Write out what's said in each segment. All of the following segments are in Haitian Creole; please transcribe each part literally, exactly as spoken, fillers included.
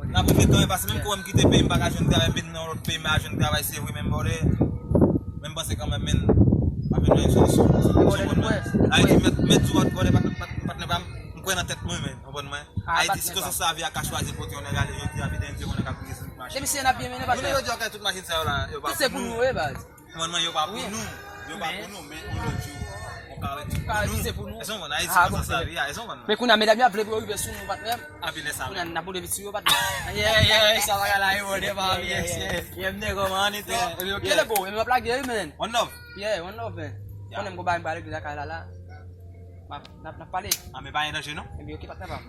N ap rive kanmenm, paske menm kou m kite peyi m pa ka jwenn travay, m vin nan lòt peyi m a jwenn travay, se vre, men brother, men m panse kanmenm, men m ap jwenn yon solisyon. Ou konprann mwen? Ayiti, mèt, mèt sou wòt, brother, patnè, patnè pa m, m kwè nan tèt mwen, men, ou konprann mwen? Ayiti, sikonsans lavi a ka chwazi pote yon nèg ale jodi a, vide yon nèg ap gouye sou tout machin. Depi se n ap byen mennen, patnè. Jounen jodi a, tout machin sa yo la, yo pa pou nou. Tout se pou nou, wi, baz. Kòmandman yo pa pou nou. Yo pa pou nou, men yon lòt jou, on ka wè tout pou nou. Èske w konprann? Ayiti, sikonsans lavi a, èske w konprann? Men kounye a, medam yo ap vle pou yo rive sou nou, patnè. Api lè sa. Kounye a, n ap boule vit sou yo, patnè. Yeah, yeah, sa bagay la, yo, de pa, yes, yes. Yeah, m nèg, kòman, anito? Yeah, ok. Yeah, le go, e m ap lage, wi, men. One love. Yeah, one love, men. Yeah. Konnen m gon bagay m pale, lakay la, la. N ap, n ap, n ap pale. Ah, men pa gen danje, non? Ebyen, ok, patnè pa m.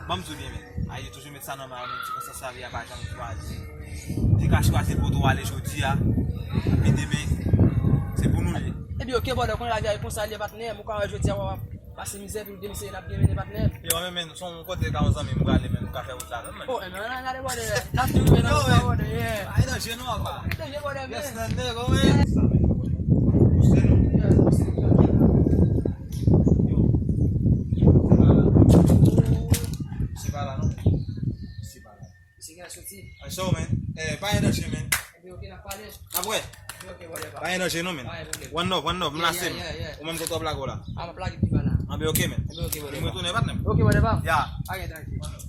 Ban m di w byen, men. Ayi, toujou met sa nan men w, men ti konsa sa, vi a pa janm chwazi. Li ka chwazi pote w ale jodi a, epi demen, se pou nou l ye. Ebyen, ok, brother, konnen lavi a e konsa l ye, patnè. Ou ka wè jodi a, w ap pase mizè, epi demen se n ap byen mennen, patnè. Yo, men, men, se yon kote ka yon zanmi m prale, men m ka fè wout la, non, men. Oh, ebyen, ann ale, brother. N ap tou rive nan wout la, brother, yeah. Pa gen danje, non, apa. Pa gen danje, brother, men. Yes, nan nèg, wi. Pouse nou. Yeah, pouse nou, tranquille. Se pa la, non. Se pa la. Se gen soti. An, so, men. Eh, pa gen danje, men. Ebyen, ok, n ap pale. N ap wè. Ebyen, ok, whatever. Pa gen danje, non, men. Pa gen pwoblèm. One love, one love, m lase m. Yeah, yeah, yeah. Ou menm kote w ap lage w la. A, m ap lage pi ba la. Anben, ok, men. Ebyen, ok, whatever. M retounen, patnè m. Ok, whatever. Ya. Pa gen danje. One love.